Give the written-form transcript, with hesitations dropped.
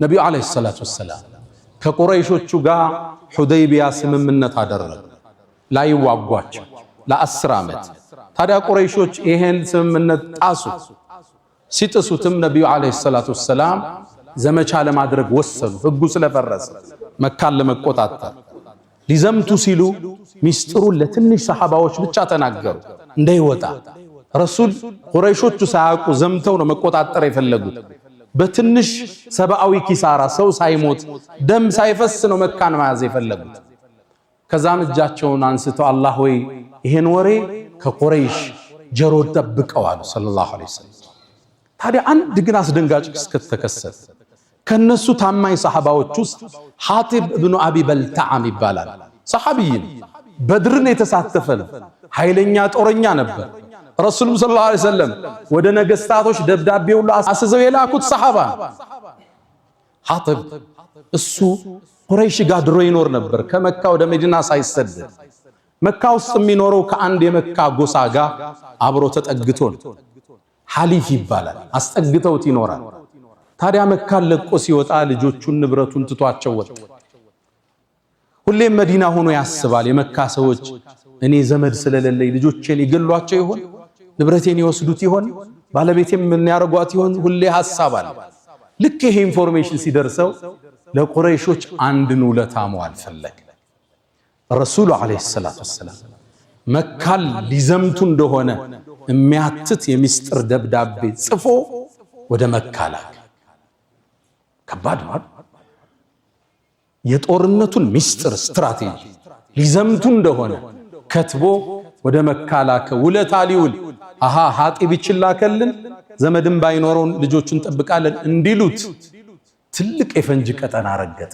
ነቢዩ عليه الصلاة والسلام ከቁረይሾቹ ጋር ሑደይቢያ ስምምነት አደረጉ፣ ላይዋጓቸው ለ10 ዓመት። ታዲያ ቁረይሾች ይሄን ስምምነት ጣሱ። ሲጥሱትም ነቢዩ عليه الصلاة والسلام ዘመቻ ለማድረግ ወሰኑ። ህጉ ስለፈረሰ መካን ለመቆጣጠር ሊዘምቱ ሲሉ ሚስጥሩን ለትንሽ ሰሐባዎች ብቻ ተናገሩ፣ እንዳይወጣ። ረሱል ቁረይሾቹ ሳያውቁ ዘምተው ነው መቆጣጠር የፈለጉት። በትንሽ ሰብአዊ ኪሳራ፣ ሰው ሳይሞት ደም ሳይፈስ ነው መካን መያዝ የፈለጉት። ከዛም እጃቸውን አንስተው አላህ ወይ ይሄን ወሬ ከቁረይሽ ጀሮ ጠብቀው አሉ صلى الله عليه وسلم። ታዲያ አንድ ግን አስደንጋጭ ክስተት ተከሰተ። ከነሱ ታማኝ ሰሐባዎች ውስጥ ሐጢብ እብኑ አቢ በልተዓም ይባላል። ሰሐቢይ ነው። በድርን የተሳተፈ ነው። ኃይለኛ ጦረኛ ነበር። ረሱሉም صلى الله عليه وسلم ወደ ነገስታቶች ደብዳቤ ሁሉ አስዘው የላኩት ሰሐባ ሐጢብ። እሱ ቁረይሽ ጋር ድሮ ይኖር ነበር፣ ከመካ ወደ መዲና ሳይሰደድ። መካ ውስጥ የሚኖረው ከአንድ የመካ ጎሳ ጋር አብሮ ተጠግቶ ነው። ሐሊፍ ይባላል። አስጠግተውት ይኖራል። ታዲያ መካን ለቆ ሲወጣ ልጆቹን ንብረቱን ትቷቸው ወጣ። ሁሌም መዲና ሆኖ ያስባል። የመካ ሰዎች እኔ ዘመድ ስለሌለኝ ልጆቼን ይገሏቸው ይሆን? ንብረቴን ይወስዱት ይሆን? ባለቤቴም ምን ያደርጓት ይሆን? ሁሌ ሐሳብ አለ። ልክ ይሄ information ሲደርሰው ለቁረይሾች አንድን ውለታ መዋል ፈለገ። ረሱሉ عليه الصلاة والسلام መካን ሊዘምቱ እንደሆነ የሚያትት የሚስጥር ደብዳቤ ጽፎ ወደ መካ ላከ። ከባድ ነው። የጦርነቱን ሚስጥር ስትራቴጂ ሊዘምቱ እንደሆነ ከትቦ ወደ መካ ላከ። ውለታ ሊውል፣ አሃ ሐጢብ ይችል ላከልን፣ ዘመድም ባይኖረውን ልጆቹን እንጠብቃለን እንዲሉት ትልቅ የፈንጅ ቀጠና ረገጠ።